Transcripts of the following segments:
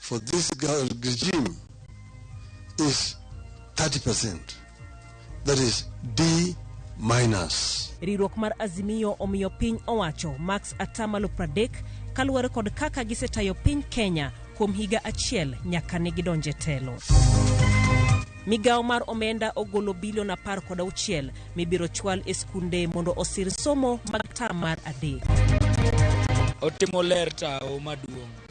for this regime is 30%. That is D minus. Riwruok mar Azimio omiyo piny owacho maks 30% kaluwore kod kaka gisetayo piny Kenya kuom higa achiel nyaka ne gidonje telo. Migawo mar omenda ogolo bilion 16 mibiro chwal e skunde mondo osir somo mag tam mar 3. Otimo ler tao maduong'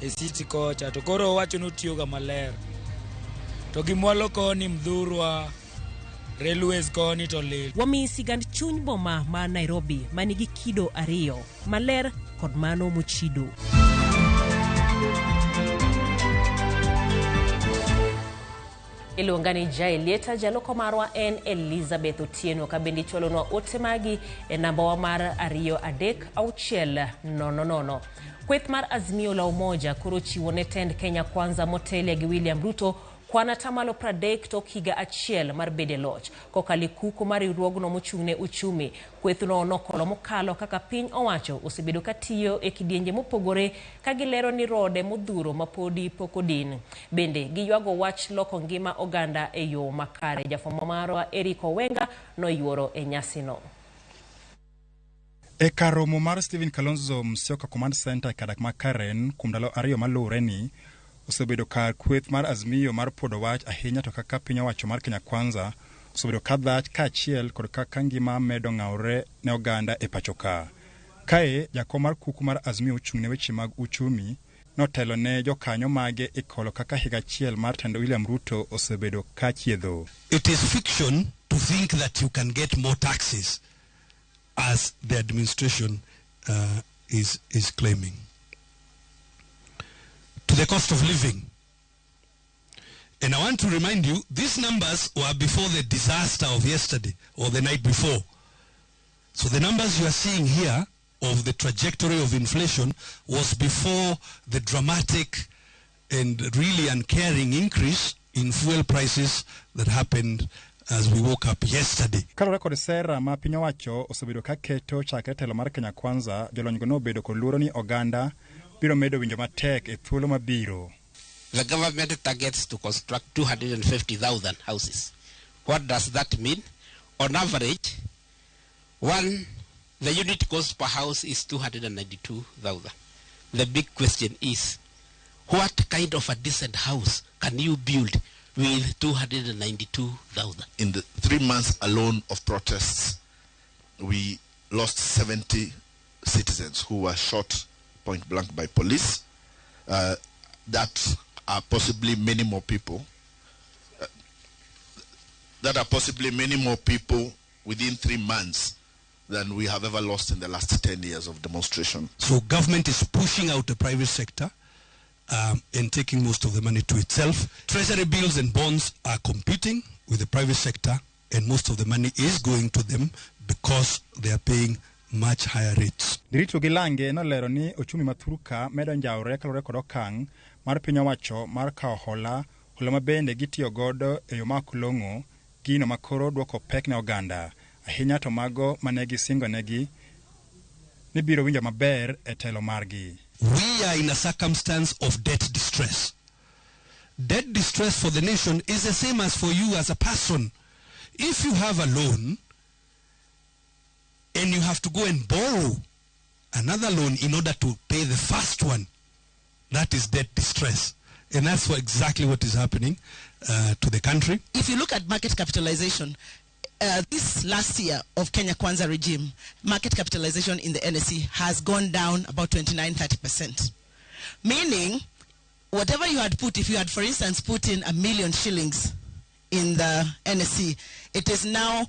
e city kocha to koro owacho ni otiyoga maler to gimwalo koni Mdhurwa railways koni to lil. Wamiyi sigand chuny boma ma Nairobi manigi kido ariyo, maler kod mano mochido. Iluonga ni Jaelieta, jaloko marwa en Elizabeth Otieno. Ka bende ichwalonwa ote magi e nambawa mar 2 3 6 0 0. Kweth mar Azimio la Umoja koro chiwo ne tend Kenya Kwanza motelie gi William Ruto kwan 30% tok higa achiel mar bedo e loch. Kokalo e kuku mar riwruogno mochung'ne uchumi, kwethno nokolo mokalo kaka piny owacho osebedo katiyo e kidienje mopogore ka gilero ni rode modhuro mapodi pok odin. Bende giywago wach loko ngima oganda e yo makare. Jafwambo marwa Eric Owenga noyuoro e nyasino. E kar romo mar Stephen Kalonzo Musyoka Command Center e kadak ma Karen kuom ndalo 2 maluwore ni osebedo kar kweth mar Azimio mar puodo wach ahinya to kaka piny owacho mar Kenya Kwanza osebedo ka dhach kaachiel kod kaka ngima medo ng'awore ne oganda e pacho ka. Kae jakom mar kuku mar Azimio ochung' ne weche mag uchumi notelo ne jokanyo mage e kolo kaka higa achiel mar tend William Ruto osebedo ka chiedho. It is fiction to think that you can get more taxes as the administration is claiming. To the cost of living. And I want to remind you, these numbers were before the disaster of yesterday or the night before. So the numbers you are seeing here of the trajectory of inflation was before the dramatic and really uncaring increase in fuel prices that happened as we woke up yesterday. Kaluwore kod sera ma piny owacho osebedo ka keto chakre telo mar Kenya Kwanza, jolonygo nobedo kod luoro ni oganda biro medo winjo matek e thuolo mabiro. The government targets to construct 250,000 houses. What does that mean? On average, the unit cost per house is 292,000. The big question is, what kind of a decent house can you build with 292,000? In the 3 months alone of protests, we lost 70 citizens who were shot point blank by police. That are possibly many more people. That are possibly many more people within 3 months than we have ever lost in the last 10 years of demonstration. So government is pushing out the private sector and taking most of the money to itself. Treasury bills and bonds are competing with the private sector, and most of the money is going to them because they are paying much higher rates. Ndiritu gi Lange nolero ni ochumi ma Thurka medo njawre kaluwore kod okang' mar piny owacho mar kawo hola, hola ma bende gitiyo godo e yo ma ok long'o, gino ma koro dwoko pek ne oganda, ahinya to mago mane gisingo negi ni biro winjo maber e telo margi. We are in a circumstance of debt distress. Debt distress for the nation is the same as for you as a person. If you have a loan and you have to go and borrow another loan in order to pay the first one, that is debt distress. And that's exactly what is happening to the country. If you look at market capitalization, this last year of Kenya Kwanza regime, market capitalization in the NSE has gone down about 29-30%. Meaning, whatever you had put, if you had, for instance, put in 1,000,000 shillings in the NSE, it is now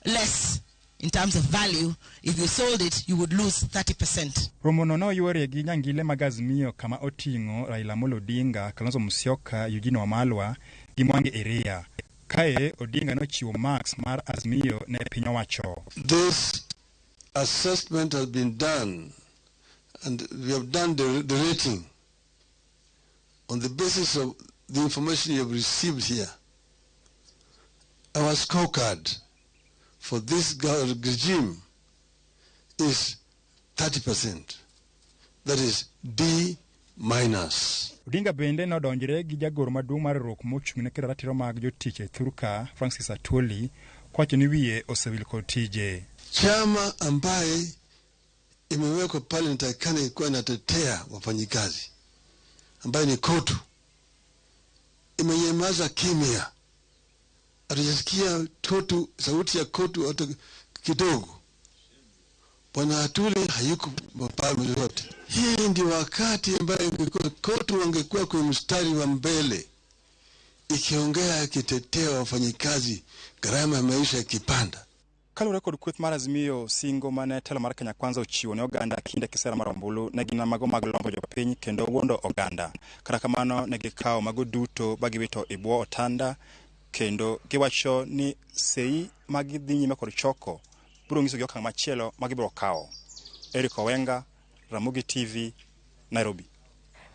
less in terms of value. If you sold it, you would lose 30%. Romono noyuorie gi nyangile mag Azimio kama oting'o Raila Amolo Odinga, Kalonzo Musyoka, Eugene Wamalwa gi Mwangi Iria. Kae Odinga nochiwo marks mar Azimio ne piny owacho. This assessment has been done, and we have done the rating on the basis of the information you have received here. Our scorecard for this regime is 30%. That is D minus. Odinga bende nodonjre gi jagoro maduong' mar riwruok mochung' ne kedo ratiro mag jotich e thurka Francis Atwoli kowacho ni wiye osewil kod tije. Chama ambaye imewekwa pale inatakikana ikuwa inatetea wafanyikazi ambaye ni KOTU imenyamaza kimya, hatujasikia KOTU, sauti ya KOTU hata kidogo. Bwana Atwoli hayuko pale yote. Hii ndio wakati ambayo ingekuwa KOTU wangekuwa kwenye mstari wa mbele ikiongea ikitetea wafanyikazi, gharama ya maisha ikipanda. Kaluwore kod kweth mar Azimio, singo mane telo mar Kenya Kwanza ochiwo ne oganda kinde kisera mar ombulu ne gin mago mag lombo jopiny kendo wuondo oganda. Kata kamano ne gikawo mago duto ba giwito e bwo otanda kendo giwacho ni sei ma gidhi nyime kod choko biro nyisogi okang' machielo ma gibiro kawo. Eric Owenga, Ramogi TV, Nairobi.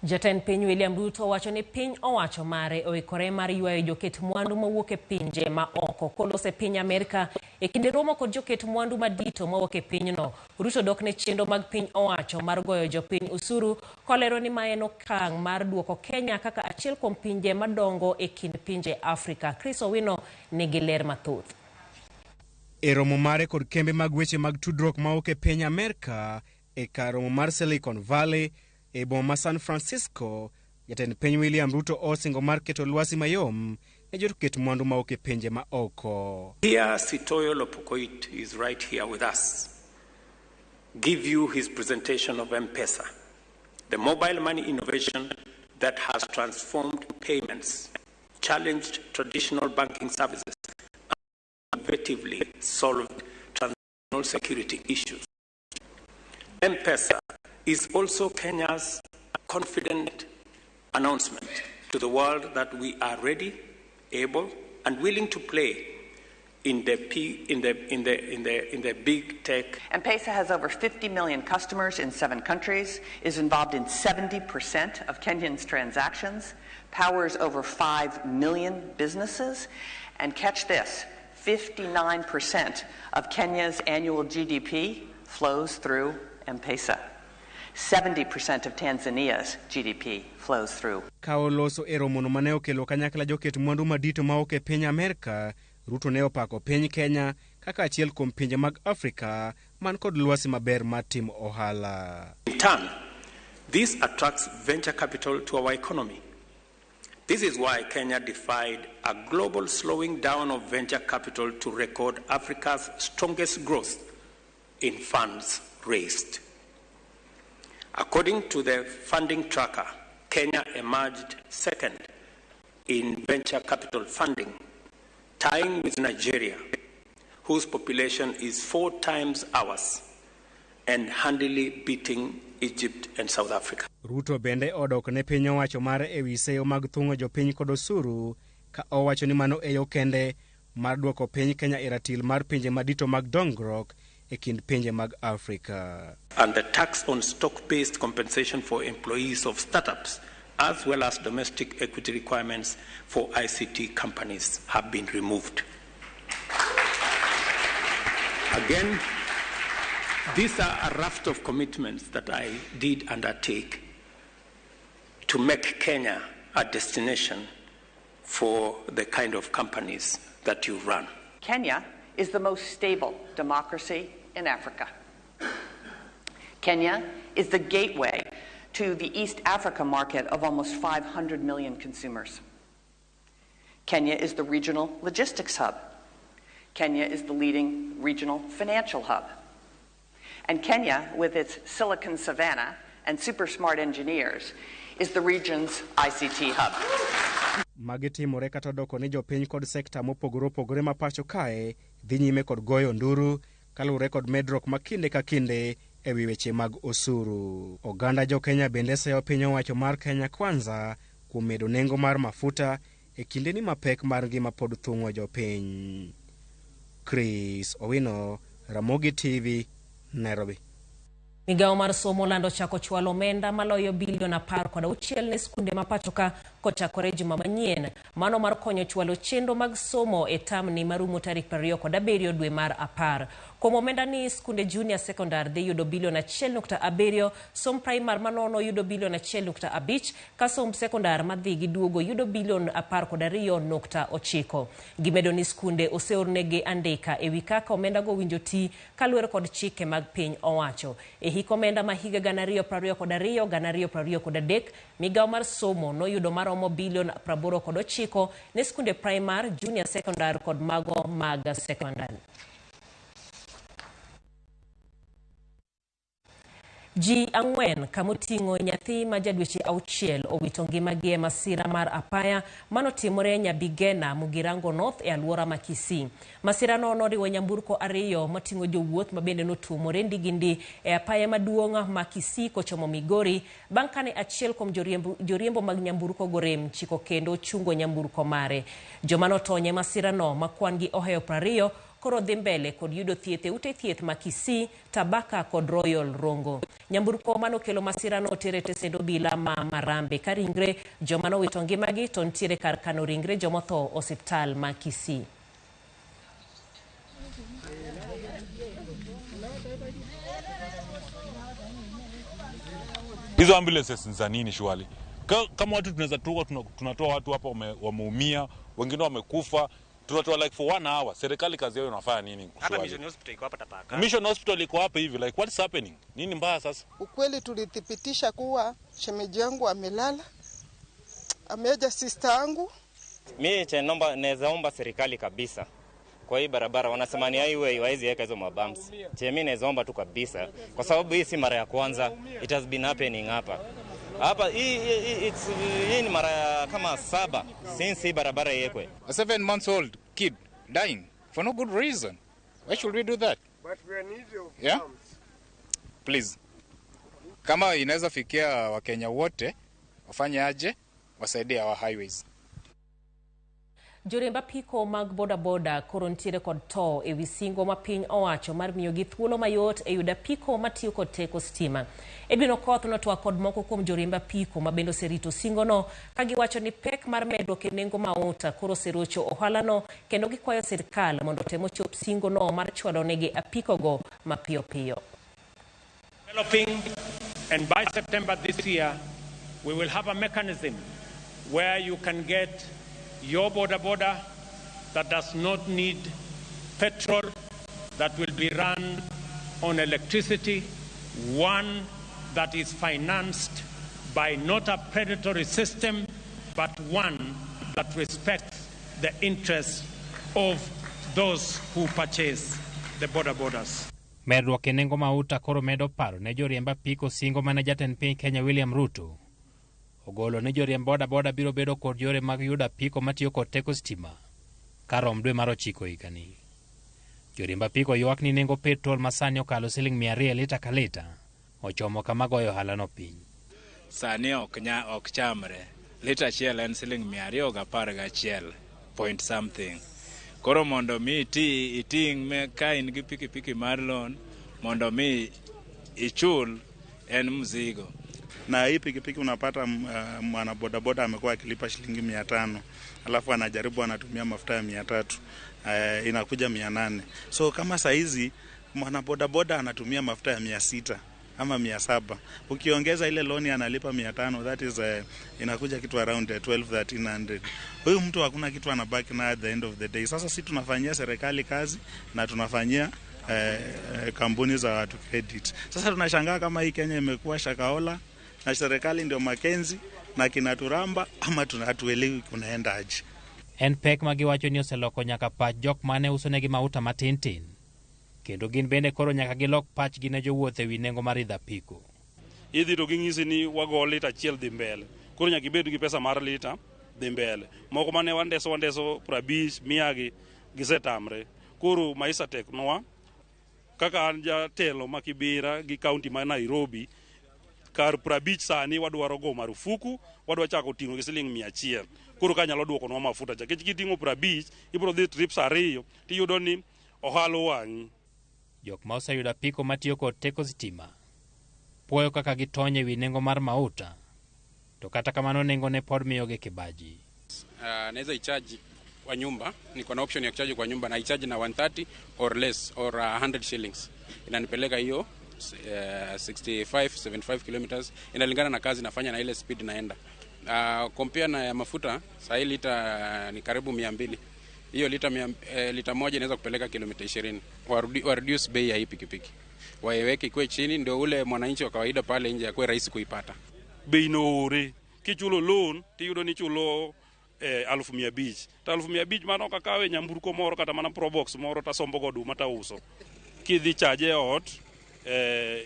Jatend piny William Ruto owacho ni piny owacho mare oikore mar ywayo joket mwandu mawuok e pinje ma oko kolos e piny Amerka e kinde romo kod joket mwandu madito mawuok e pinyno. Ruto dok ne chenro mag piny owacho mar goyo jopiny osuru kolero ni ma en okang' mar duoko Kenya kaka achiel kuom pinje madongo e kind pinje Afrika. Chris Owino nigi ler mathoth. E romo mare kod kembe mag weche mag tudruok mawuok e piny Amerka e kar romo mar Silicon Valley e boma ma San Francisco, jatend piny William Ruto osingo mar keto lwasi mayom ne joket mwandu mawuok e pinje ma oko. Here, Sitoyo Lopokoit is right here with us. Give you his presentation of M-Pesa, the mobile money innovation that has transformed payments, challenged traditional banking services, and innovatively solved transactional security issues. M-Pesa is also Kenya's confident announcement to the world that we are ready, able, and willing to play in the, P, in the, in the, in the, in the big tech. M-Pesa has over 50 million customers in 7 countries, is involved in 70% of Kenyans' transactions, powers over 5 million businesses, and catch this, 59% of Kenya's annual GDP flows through M-Pesa. 70% of Tanzania's GDP flows through. Ka oloso e romono mane okelo kanyakla joket mwandu madito mawuok e piny Amerka, Ruto ne opako piny Kenya kaka achiel kuom pinje mag Afrika man kod lwasi maber mar timo ohala. In turn, this attracts venture capital to our economy. This is why Kenya defied a global slowing down of venture capital to record Africa's strongest growth in funds raised. According to the funding tracker, Kenya emerged second in venture capital funding, tying with Nigeria, whose population is 4 times ours, and handily beating Egypt and South Africa. Ruto bende odok ne piny owacho mare e wi seyo mag thung'o jopiny kod osuru ka owacho ni mano e yo kende mar duoko piny Kenya e ratil mar pinje madito mag dongruok e kind pinje mag Afrika. And the tax on stock-based compensation for employees of startups, as well as domestic equity requirements for ICT companies, have been removed. Again, these are a raft of commitments that I did undertake to make Kenya a destination for the kind of companies that you run. Kenya is the most stable democracy in Africa. Kenya is the gateway to the East Africa market of almost 500 million consumers. Kenya is the regional logistics hub. Kenya is the leading regional financial hub. And Kenya, with its silicon savannah and super smart engineers, is the region's ICT hub. Magi timore kata odoko ni jopiny kod sekta mopogore opogore ma pacho kae dhi nyime kod goyo nduru kaluwore kod medruok ma kinde ka kinde e wi weche mag osuru. Oganda jo Kenya bende seyo piny owacho mar Kenya Kwanza kuom medo nengo mar mafuta e kindeni ma pek mar ngima pod thung'o jopiny. Chris Owino, Ramogi TV, Nairobi. Migawo mar somo lando chako chwalo omenda maloyo bilion 16 ne skunde ma pacho ka kochakore juma manyien. Mano mar konyo chwalo chenro mag somo e tamni marumo tarik 27 dwe mar 10. Kuom omenda ni skunde junior secondary dhi yudo bilion 1.7, som primar manono yudo bilion 1.5, ka som sekondar madhi gi duogo yudo bilion 12.9. Gimedo ni skunde oseornegi andika ewi kaka omendago owinjo ti kaluwore kod chike mag piny owacho. E hik omenda ma higa 2022 2023, migawo mar somo noyudo maromo bilion 89 ne skunde primar, junior secondary kod mago mag sekondar. Ji 4 kamoting'o nyathi ma ja dweche 6 owito ngimagi e masira mar apaya manotimore Nyabigena, Mugirango North e alwora ma Kisii. Masirano noriwo nyamburko 2 moting'o jowuoth ma bende notuomore ndi gi ndi e apaya maduong' ma Kisii kochomo Migori bang' kane achiel kuom joriembo mag nyamburko gorem chiko kendo chungo nyamburko mare. Joma notony e masirano ma kwan gi ohewo 20 koro dhi mbele kod yudo thieth e ute thieth ma Kisii, Tabaka kod Royal Rongo. Nyamburko manokelo masirano oter e tesend obila ma Marambe ka ringre joma nowito ngimagi to nitiere kar kano ringre jomotho osiptal ma Kisii. Hizo ambulances ni za nini shwali? Kama watu tunaweza tunatoa watu hapa wameumia, wengine wamekufa. Tunatoa like for 1 hour. Serikali kazi yao inafanya nini? Hata Mission Hospital iko hapa Tabaka. Mission Hospital iko hapa hivi, like what's happening? Nini mbaya sasa? Ukweli tulithibitisha kuwa shemeji yangu amelala. Ameja sister yangu. Mimi cha naomba naweza omba serikali kabisa. Kwa hii barabara wanasema ni highway hawezi weka hizo mabumps. Che mimi naweza omba tu kabisa kwa sababu hii si mara ya kwanza. It has been happening hapa. Hapa hii ni mara kama 7 since hii barabara iwekwe. A 7 months old kid dying for no good reason. Why should we do that? But we are need of yeah? Pumps. Please. Kama inaweza fikia Wakenya wote wafanye aje wasaidie our highways. Joriemb apiko mag bodaboda koro nitiere kod to ewi singo ma piny owacho mar miyogi thuolo mayot e yudo apiko matiyo kod teko stima. Edwin Okoth notwak kod moko kuom joriemb apiko ma bende oserito singono ka giwacho ni pek mar medruok e nengo mauta koro oserocho ohalano kendo gikwayo sirkal mondo otem ochop singono mar chwalo negi apikogo mapiyo piyo. Developing, and by September this year we will have a mechanism where you can get your boda boda that does not need petrol, that will be run on electricity, one that is financed by not a predatory system, but one that respects the interests of those who purchase the boda bodas. Medruok e nengo mauta koro medo paro ne joriemb apiko singo mane jatend piny Kenya William Ruto ogolo ni joriemb boda boda biro bedo kod yore mag yudo apiko matiyo kod teko stima karom dwe mar 9 higani. Joriemb apiko ywak ni nengo petrol masani okalo siling 200 lita ka lita ochomo kama goyo ohalano piny. Sani ok chamre. Lita achiel en siling 211 point something. Koro mondo mi iting' ka in gi pikipiki mar loan mondo mi ichul en mzigo. Na hii pikipiki unapata mwana bodaboda amekuwa akilipa shilingi 500, alafu anajaribu anatumia mafuta ya 300, inakuja 800. So kama saizi mwana bodaboda anatumia mafuta ya 600 ama 700, ukiongeza ile loan analipa 500, that is inakuja kitu around 1200-1300. Huyu mtu hakuna kitu anabaki na at the end of the day. Sasa si tunafanyia serikali kazi na tunafanyia kampuni za watu credit. Sasa tunashangaa kama hii Kenya imekuwa shakaola na serikali ndio Makenzi na kinaturamba ama tunatuelewi kunaenda aje. En pek magiwacho ni oseloko nyaka pach jok mane usonegi mauta matin tin. Kendo gin bende koro nyaka gilok pachgi ne jowuoth ewi nengo mar idho apiko. Idhi to ging'isi ni wago lita achiel dhi mbele. Koro nyaka ibed gi pesa mar lita dhi mbele. Moko mane wandeso 50 100 gi gisetamre. Koro maisha tek nwa. Kaka an jatelo ma Kibera gi kaunti ma Nairobi, kar 50 sani wadwaro go marufuku, wadwa chako ting'o gi siling 100. Koro ka nyalo duoko nwa mafuta cha. Nikech kiting'o 50, ibiro dhi trips 2 tiyudo ni ohala wang'i. Jok ma oseyudo apiko matiyo kod teko sitima puoyo kaka gitony ewi nengo mar mauta, to kata kamano nengo ne pod miyogi kibaji. Naweza icharge kwa nyumba, niko na option ya kuchaji kwa nyumba na icharge na 130 or less or 100 shillings. Inanipeleka hiyo 65 75 kilometers, inalingana na kazi nafanya na ile speed naenda. Compare na ya mafuta, saa hii lita ni karibu 200. Hiyo lita moja inaweza kupeleka kilomita 20. Wa reduce bei ya hii pikipiki. Waiweke ikuwe chini ndio ule mwananchi wa kawaida pale nje akuwe rahisi kuipata. Bei noore kichulo loan tiyudo ni chulo 500,000. Ta 500,000 mano kakawe nyamburko moro kata mana Probox moro tasombo go oduma tauso. Kidhi chaje e ot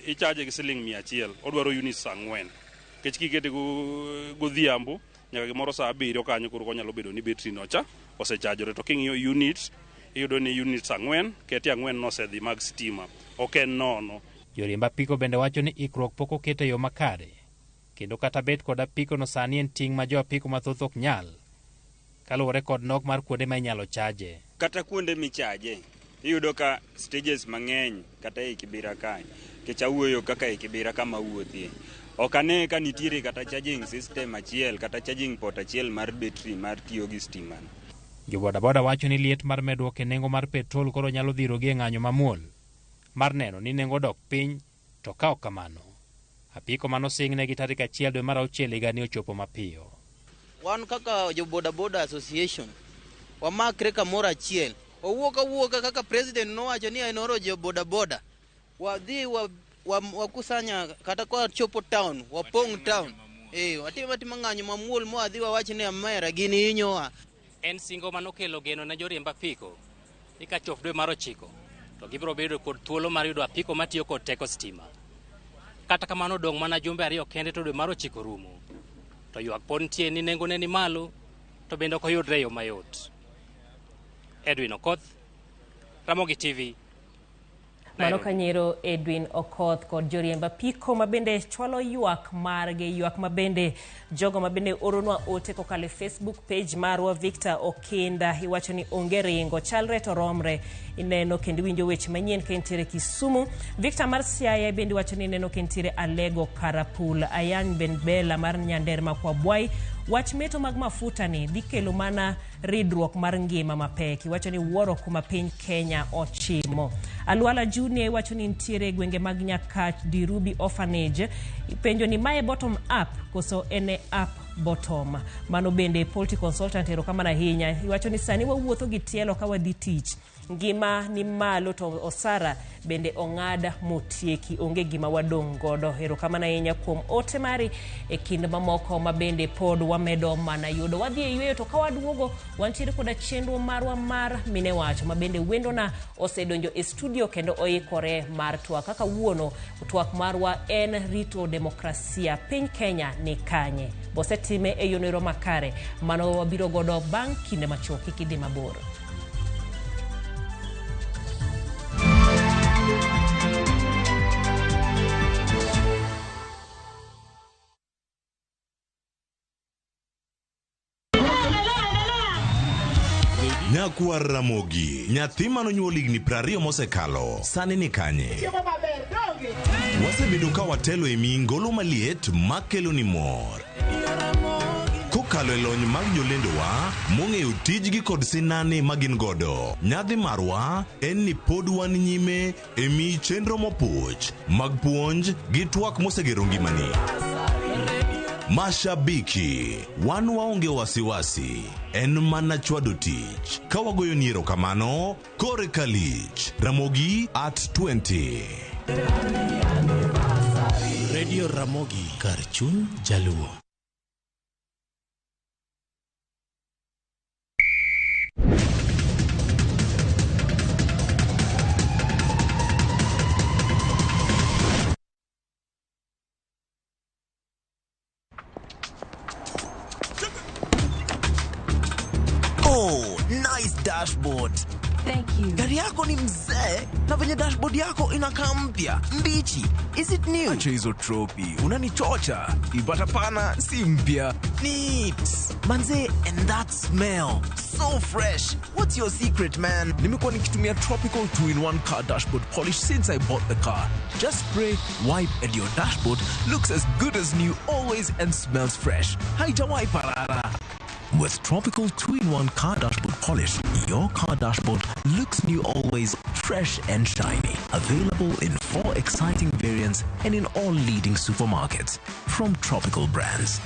ichaje gi siling 100, odwaro units 4. Nikech kikete godhiambo nyaka gimoro saa 7 kanyo koro onyalo bedo ni betri no cha osechajore. To king'iyo unit iyudo ni units 4 keti 4 nosedhi mag stima, ok en nono. Joriemb apiko bende wacho ni ikruok pok oket e yo makare, kendo kata bet kod apiko no sani en ting' ma jo apiko mathoth ok nyal, kaluwore kod nok mar kuonde ma inyalo chaje. Kata kuonde michaje iyudo ka stages mang'eny kata ei Kibera kae, nikech awuoyo kaka ei Kibera kama awuothie, ok ane ka nitiere kata charging system achiel kata charging port achiel mar betri mar tiyo gi stima. Jo bodaboda wacho ni liet mar medruok e nengo mar petrol koro nyalo dhirogi e ng'anyo mamuol mar neno ni nengo dok piny, to ka ok kamano, apiko manosingnegi tarik 1 dwe mar 6 higani ochopo mapiyo. Wan kaka jo bodaboda association wamakre kamoro achiel, owuok awuoka kaka president nowacho ni en oro jo bodaboda, wadhi wakusanya kata kwa chopo town, wapong' town, watim atima ng'anyo mamuol mwadhi wawach ni amera gini hinyowa. En singo manokelo geno ne joriemb apiko ni kachop dwe mar 9 to gibiro bedo kod thuolo mar yudo apiko matiyo kod teko stima. Kata kamano dong' mana jumbe 2 kende to dwe mar 9 rumo. To ywak pod nitie ni nengone ni malo to bende ok oyudre e yo mayot. Edwin Okoth, Ramogi TV. Mano kanyero Edwin Okoth kod joriemb apiko mabende chwalo ywak margi, ywak mabende jogo mabende oronwa ote kokalo e Facebook page marwa. Victor Okinda iwacho ni onge ringo, chalre to romre, ineno kendo iwinjo weche manyien ka intiere Kisumu. Victor mar Siaya bende wacho ni ineno ka intiere Alego Karapul. Ayan Benbela mar Nyanderma Kwabwai, wach meto mag mafuta ni dhi kelo mana ridruok mar ngima mapek, iwacho ni wuoro kuma piny Kenya ochimo. Alwala Junior iwacho ni nitiere gwenge mag Nyakach Dirubi Orphanage, ipenjo ni mae bottom up koso ene up bottom. Mano bende poultry consultant erokamano ahinya, iwacho ni sani wawuotho gi tielo ka wadhi tich, ngima ni malo to osara bende ong'ad motieki, onge gima wadong' godo. Erokamano ahinya kuom ote mari e kind mamoko ma bende pod wamedo mana yudo. Wadhi e yweyo to ka waduogo wantiere koda chenro marwa mar mine wacho ma bende wendona osedonjo e studio kendo oikore mar twak. Kaka wuono twak marwa en rito demokrasia piny Kenya ni kanye, bosetime e yono makare. Mano wabiro godo bang' kinde machuok, kik idhi mabor. Nyakwar Ramogi, nyathi manonyuol higni 20 mosekalo, sani ni kanye? Wasebedo ka watelo e miyi ngolo maliet makelo ni mor. Kokalo e lony mag jolendowa mong'eyo tijgi kod sinani magin godo. Nyadhi marwa en ni pod wan nyime e miyi chenro mopuch mag puonj gi twak mosegero ngimani. Mashabiki, wan waonge wasiwasi, en mana chwado tich. Ka wagoyo ni erokamano, kore kalich. Ramogi at 20. Radio Ramogi, kar chuny Jaluo. Oh, nice dashboard. Thank you. Gari yako ni mzee na venye dashboard yako inakaa mpya, mbichi. Is it new? Acha hizo tropi, unanichocha. Ipata pana si mpya. Neat. Manze, and that smell. So fresh. What's your secret, man? Nimekuwa nikitumia Tropical 2-in-1 car dashboard polish since I bought the car. Just spray, wipe and your dashboard looks as good as new always and smells fresh. Haijawahi parara. With Tropical 2-in-1 car dashboard polish, your car dashboard looks new always, fresh and shiny. Available in 4 exciting variants and in all leading supermarkets. From Tropical Brands.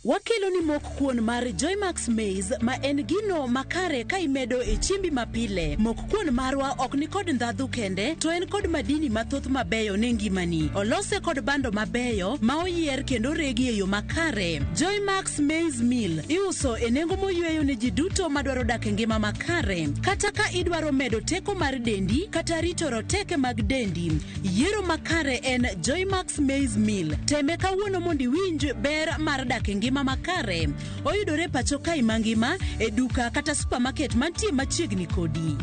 Wakelo ni mok kuon mar Joymax Maize ma en gino makare ka imedo e chiembi mapile. Mok kuon marwa ok ni kod ndhadhu kende, to en kod madini mathoth mabeyo ne ngimani. Olose kod bando mabeyo ma oyier kendo oregi e yo makare. Joymax Maize Meal iuso e nengo moyweyo ne ji duto madwaro dak e ngima makare. Kata ka idwaro medo teko mar dendi kata rito roteke mag dendi, yiero makare en Joymax Maize Meal. Teme kawuono mondo iwinj ber mar dak e ngima makare. Oyudore pacho kae mangima e duka kata supermarket mantie machiegni kodi.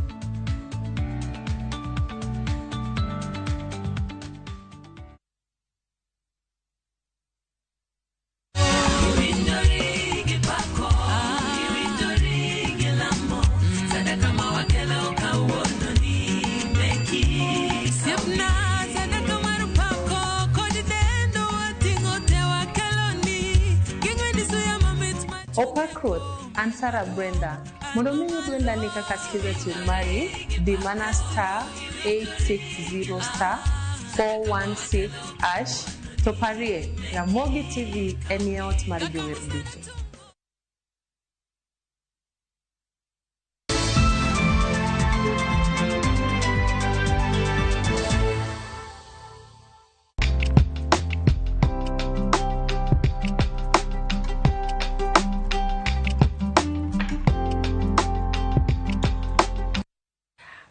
Opak Ruoth, an Sarah Brenda. Mondo mi iyud wendani kaka skiza tune mari, di mana star 860 star 416 hash to parie, Ramogi TV en e ot mar jower duto.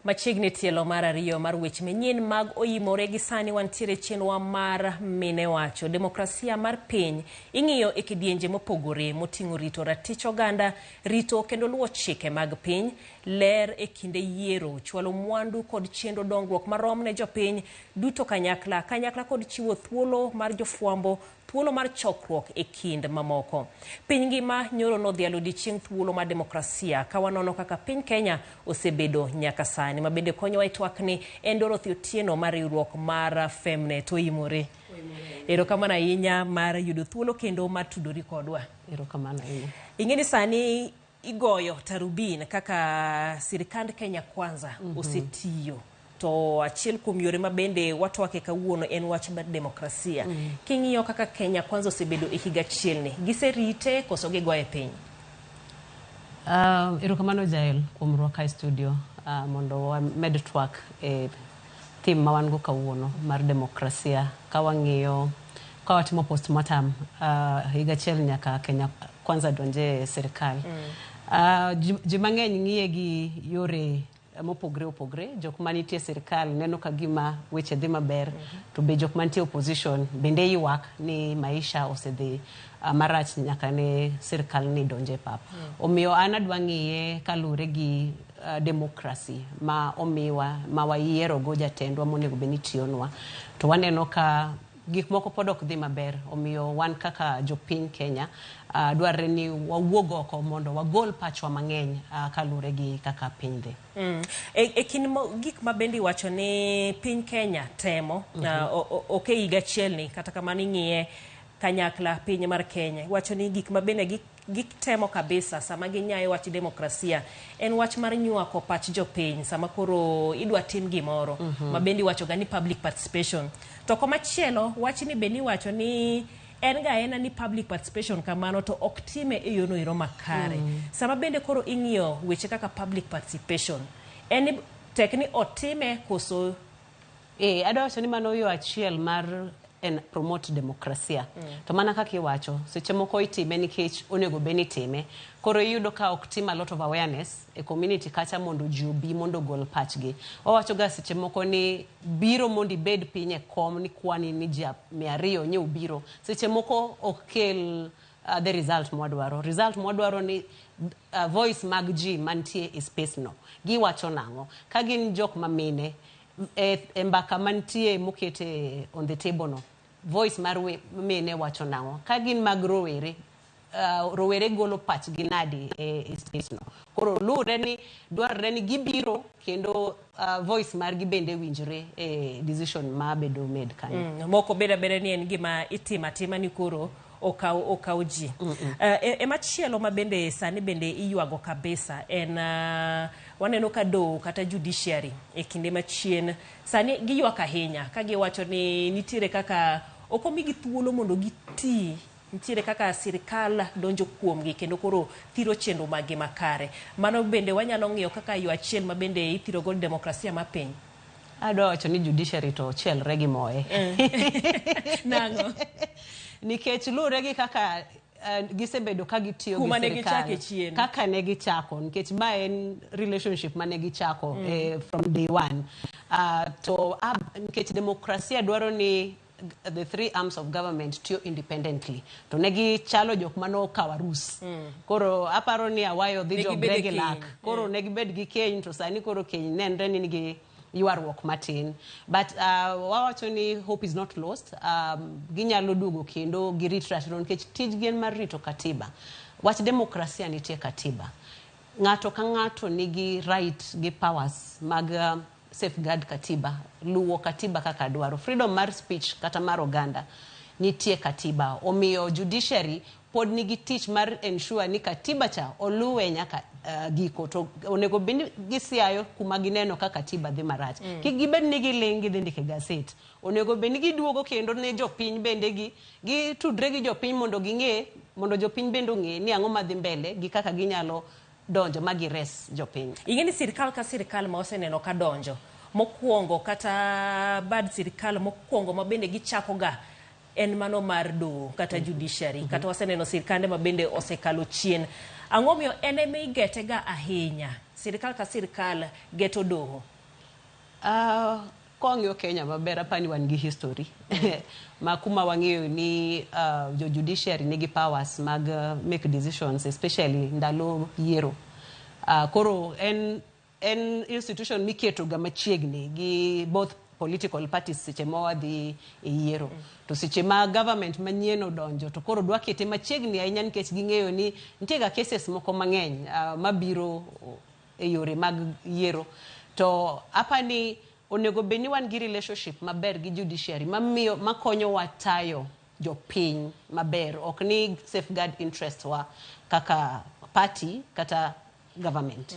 Machiegni tielo mar ariyo mar weche manyien mag oyimore gi sani wantiere chenwa mar mine wacho. Demokrasia mar piny ing'iyo e kidienje mopogore moting'o rito ratich oganda, rito kendo luwo chike mag piny, ler e kinde yiero, chwalo mwandu kod chenro dongruok marom ne jopiny duto kanyakla, kanyakla kod chiwo thuolo mar jofwambo, thuolo mar chokruok e kind mamoko. Piny ngima nyoro nodhialo odiechieng thuolo mar demokrasia ka wanono kaka piny Kenya osebedo nyaka sani. Ma bende konyowa e twakni en Dorothy Otieno mar riwruok mar Femnet. Oimore. Erokamano ahinya mar yudo thuolo kendo mar tudori kodwa. Erokamano ahinya. Ing'e ni sani igoyo tarubin kaka sirikand Kenya Kwanza osetiyo. To achiel kuom yore ma bende watwake kawuono en wach mar demokrasia. King'iyo kaka Kenya Kwanza osebedo e higa achielni, giserite koso gigoye piny? Erokamano Jael kuom rwaka e studio mondo wamed twak e theme ma wan go kawuono mar demokrasia ka wang'iyo ka watimo postmortem higa achiel nyaka Kenya Kwanza donje e sirikal. Ji mang'eny ng'iye gi yore mopogre opogre. Jok manitie sirikal neno ka gima weche dhi maber, to be jok mantie opposition bende ywak ni maisha osedhi marach nyaka ne sirikal ni donje pap. Omiyo an adwa ng'iye kaluwore gi democracy ma omiwa ma wayiero go jatendwa monego bed ni tiyonwa, to waneno ka gik moko pod ok dhi maber. Omiyo wan kaka jopiny Kenya dwarre ni wawuog oko mondo wagol pachwa mang'eny kaluwore gi kaka piny dhi. E kind gik ma bende iwacho ni piny Kenya temo, ok e higa achielni, kata kamano ing'iye kanyakla piny mar Kenya, iwacho ni gik ma bende gitemo kabisa sama ginyayo wach demokrasia en wach mar nywako pach jopiny sama koro idwa tim gimoro ma bende iwacho ga ni public participation. To komachielo wach ni bende iwacho ni en ga ena ni public participation kamano to ok time e yono ero makare. Sama bende koro ing'iyo weche kaka public participation, en ni tek ni otime koso? Adwa wacho ni mano yo achiel mar en promote demokrasia. To mana kaka iwacho, seche moko itime nikech onego bed ni itime. Koro iyudo ka ok tim a lot of awareness e community kacha mondo ji obi mondo ogol pachgi. Wawacho ga seche moko ni biro mondo ibed piny e kom ni kwani ni ji 200 nye obiro. Seche moko ok kel the result mwadwaro. Result mwadwaro ni voice mag ji mantie e space no. Giwacho nang'o? Ka gin jok mamine, e mbaka mantie mokete on the table no, voice mar mine wacho nang'o? Ka gin mag rowere, rowere golo pachgi nadi e space no. Koro luwre ni dwarore ni gibiro kendo voice margi bende winjre e decision ma bedo made kanyo. Moko beda beda ni en gima itimo atima ni koro okaw okaw ji. E machielo ma bende sani bende iywago kabisa en waneno ka doho kata judiciary e kinde machien sani giywak ahinya ka giwacho ni nitiere kaka ok omigi thuolo mondo giti, nitiere kaka sirikal donjo kuomgi kendo koro thiro chenro maggi makare. Mano bende wanyalo ng'iyo kaka yo achiel ma bende ithiro godo demokrasia ma piny. Adwa wacho ni judiciary to ochielre gi moye. Nang'o? Nikech luwre gi kaka gisebedo ka gitiyo gi Kuma ne sirikal. gichake chien. Kaka ne gichako, nikech ma en relationship mane gichako from day one. To nikech demokrasia dwaro ni the three arms of government tiyo independently, to ne gichalo jok mane okawo arus. Koro aparo ni awayo dhi Ne jogre gibedo e gi lak. keny. Koro ne gibed gi keny, to sani koro keny nenre ni nigi ywaruok matin, but wawacho ni hope is not lost. Ginyalo duogo kendo girit ratiro, nikech tijgi en mar rito katiba. Wach demokrasia nitie katiba, ng'ato ka ng'ato nigi right gi powers mag safeguard katiba, luwo katiba kaka dwaro. Freedom mar speech kata mar oganda nitie katiba, omiyo judiciary pod nigi tich mar ensure ni katiba cha oluwe nyaka giko. To onego bed ni gisiayo kuma gineno ka katiba dhi marach. Kik gibed ni giling' gidhi ndiko e gaset. Onego bed ni giduogo kendo ne jopiny bende gi gitudre gi jopiny mondo ging'e, mondo jopiny bende ong'e ni ang'o madhi mbele gi kaka ginyalo donjo ma gires jopiny. Ing'e ni sirikal ka sirikal ma oseneno ka donjo mokwongo, kata bad sirikal mokwongo ma bende gichako ga en mano mar doho kata judiciary. Kata waseneno sirikande ma bende osekalo chien, ang'o miyo en ema igete ga ahinya? Sirikal ka sirikal geto doho. Kwang'iyo Kenya maber, apani wan gi history ma kuma wang'eyo ni jo judiciary nigi powers mag make decisions, especially ndalo yiero. Koro en institution miketo ga machiegni gi both political parties seche ma wadhi e yiero. To seche ma government manyien odonjo, to koro dwa kete machiegni ahinya, nikech ging'eyo ni nitie ga cases moko mang'eny mabiro e yore mag yiero. To apani onego bed ni wan gi relationship maber gi judiciary mamiyo makonyowa tayo jopiny maber, ok ni safeguard interest wa kaka party kata government.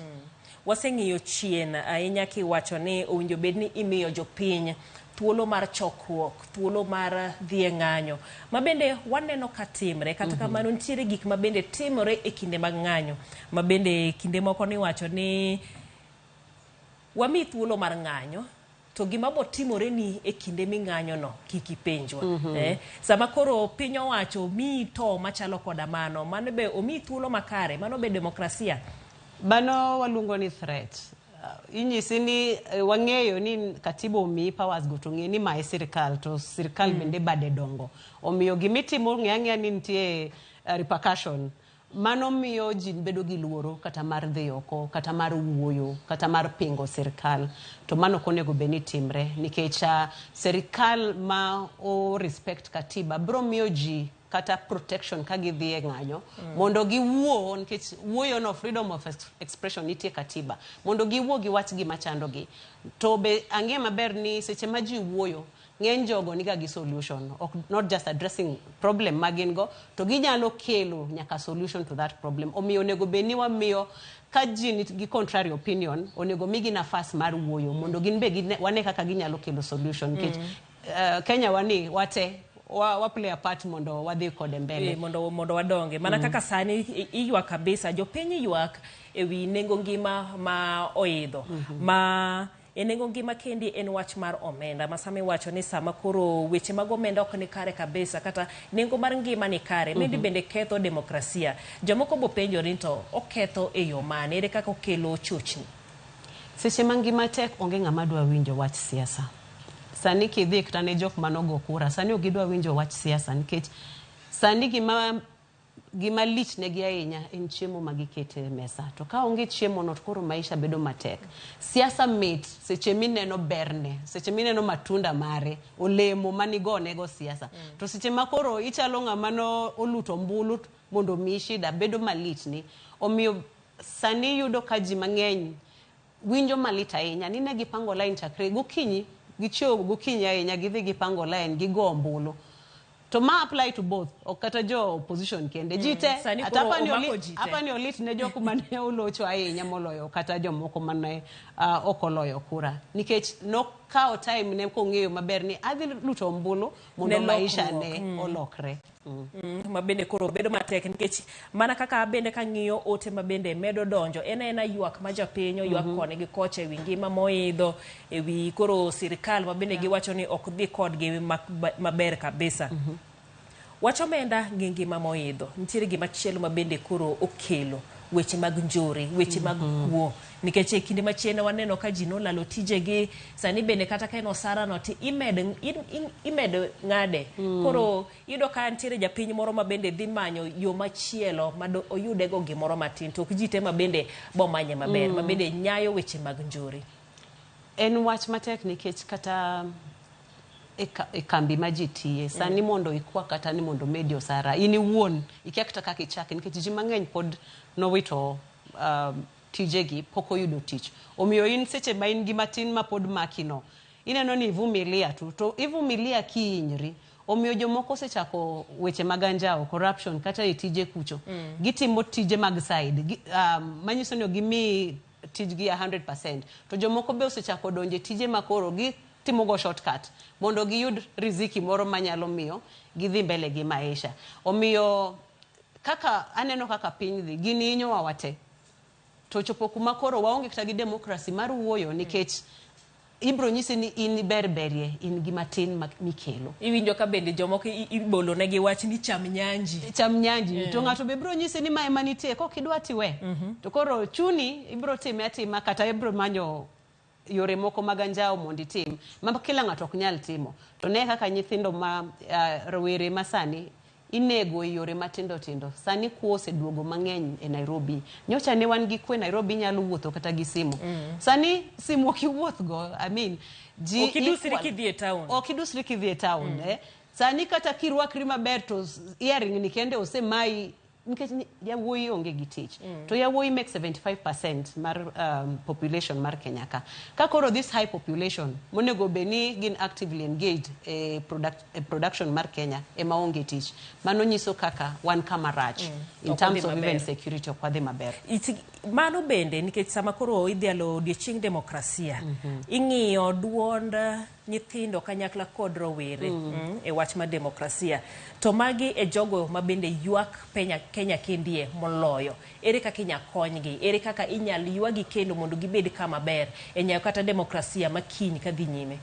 Waseng'iyo chien ahinya kiwacho ni owinjo bed ni imiyo jopiny thuolo mar chokruok, thuolo mar dhi e ng'anyo, ma bende waneno ka timre. Kata kamano, nitiere gik ma bende timore e kinde mag ng'anyo, ma bende kinde moko niwacho ni wami thuolo mar ng'anyo, to gima bo timore ni e kinde ming'anyo no kik ipenjwa. Sama koro piny owacho miyi to machalo koda mano, mano be omiyi thuolo makare, mano be demokrasia. Mano waluongo ni threat. Inyisi ni wang'eyo ni katiba omiyi powers go, to ng'e ni mae sirikal, to sirikal bende bade dongo, omiyo gimitimo ng'e ang'eya ni nitie repercussion. Mano miyo ji bedo gi luoro kata mar dhi oko, kata mar wuoyo, kata mar pingo sirikal. To mano ok onego bed ni timre, nikech sirikal ma o respect katiba biro miyo ji kata protection ka gidhi e ng'anyo mondo giwuo, nikech wuoyo no, freedom of expression nitie katiba, mondo giwuo giwach gima chandogi. To be ang'e maber ni seche ma ji wuoyo, ng'eny jogo niga gi solution, ok not just addressing problem ma gin go, to ginyalo kelo nyaka solution to that problem. Omiyo onego bed ni wamiyo ka ji nigi contrary opinion, onego migi nafas mar wuoyo mondo gin be wane kaka ginyalo kelo solution, nikech Kenya wani wate wa play a part mondo wadhi kode mbele. Mondo wadonge mana kaka sani iywak kabisa, jopiny ywak ewi nengo ngima ma oidho, ma e nengo ngima kendi en wach mar omenda, ma sama iwacho ni sama koro weche mag omenda ok ni kare kabisa, kata nengo mar ngima ni kare, mendi bende ketho demokrasia. Jomoko bo penjore ni to oketho e yo mane, ere kaka okelo chochni? Seche ma ngima tek, onge ng'ama dwa winjo wach siasa. Sani kidhi kata ne jok manogo kura, sani ok gidwa winjo wach siasa, nikech sani gima lich negi ahinya en chiemo ma giketo e mesa. To ka onge chiemo no, to koro maisha bedo matek. Siasa mit seche mineno berne, seche mineno matunda mare, olemo manigonego siasa. To seche ma koro ichalo ng'ama no oluto ombulu mondo omiyi shida, bedo malich ni. Omiyo sani iyudo ka ji mang'eny winjo malit ahinya ni ne gipango line chakre gokinyi, gichiewo gokinyi ahinya, gidhi gipango line, gigo ombulu. To ma apply to both, ok kata jo opposition kende. Ji te, Sani ata koro apa ni omako ji te. apa ni olit ne jok mane olocho ahinya moloyo kata jomoko mane ok oloyo kura. Nikech nokawo time ne kong'eyo maber ni adhi luto ombulu mondo Ne maisha lokruok. ne olokre. Ma bende koro bedo matek nikech mana kaka bende kang'iyo ote ma bende medo donjo en aena ywak ma japiny oywak koni gi kocha ewi ngima moidho ewi koro sirikal ma bende giwacho ni ok dhi kodgi maber kabisa. Wach omenda gi ngima moidho nitiere gima chielo ma bende koro okelo weche mag njore, weche mag kuo, nikech e kinde machien waneno ka ji nolalo tijegi. Sani bende kata ka en osara no ti imed ng'ade. Koro iyudo ka nitiere japiny moro ma bende dhi manyo yo machielo mado oyudego gimoro matin, to ok ji te ma bende bomanye maber, ma bende nyayo weche mag njore. En wach matek nikech kata e kambi ma ji tiye sani mondo ikwa kata ni mondo medi osara, in iwuon ikia kata kaka ichake, nikech ji mang'eny pod nowito tijegi, pok oyudo tich. Omiyo in seche ma in gi matin ma pod maki no, ineno ni ivumilia tu, to ivumilia kihinyri. Omiyo jomoko osechako weche mag anjawo, corruption, kata e tije kucho. Gitimo tije mag side gi, manyiso ni ok gimi tijgi 100%, to jomoko be osechako donjo e tije ma koro gitimogo shortcut mondo giyud riziki moro manyalo miyo gidhi mbele gi maisha. Omiyo kaka aneno kaka piny dhi, gini hinyowa wate, to chopo kuma koro waonge kata gi democracy mar wuoyo, nikech ibro nyisi ni in ber berie in gi matin mikelo. Iwinjo ka bende jomoko ibolo negi wach ni cham nyanji. Cham nyanji. To ng'ato be bro nyisi ni mae manitie, kok idwa tiwe. To koro chuni ibro time atima, kata ibro manyo yore moko mag anjawo mondo itim ma kila ng'ato ok nyal timo. To ne kaka nyithindo ma rowere ma sani inego e yore matindo tindo. Sani kuo oseduogo mang'eny e Nairobi. Nyocha ne wan gi kwe Nairobi, inyalo wuotho kata gi simu. Sani simu ok iwuoth go. I mean, ji Ok idusri kidhi e town. Ok idusri kidhi e town. Sani kata kirwakri maber to earring ni kende osemayi, nikech yawuoyi onge gi tich. To yawuoyi make 75% mar population mar Kenya ka. Ka koro this high population monego bed ni gin actively engaged e production mar Kenya ema onge tich. Mano nyiso kaka wan kama rach in Ok terms wadhi of even maber. security, ok wadhi maber. Mano bende nikech sama koro idhialo odiochieng demokrasia, ing'iyo duond nyithindo kanyakla kod rowere e wach mar demokrasia, to magi e jogo ma bende ywak penya Kenya kendie moloyo. Ere kaka inya konygi? Ere kaka inyal ywagi kendo mondo gibed kama ber e nyayo kata demokrasia ma kiny kadhi nyime?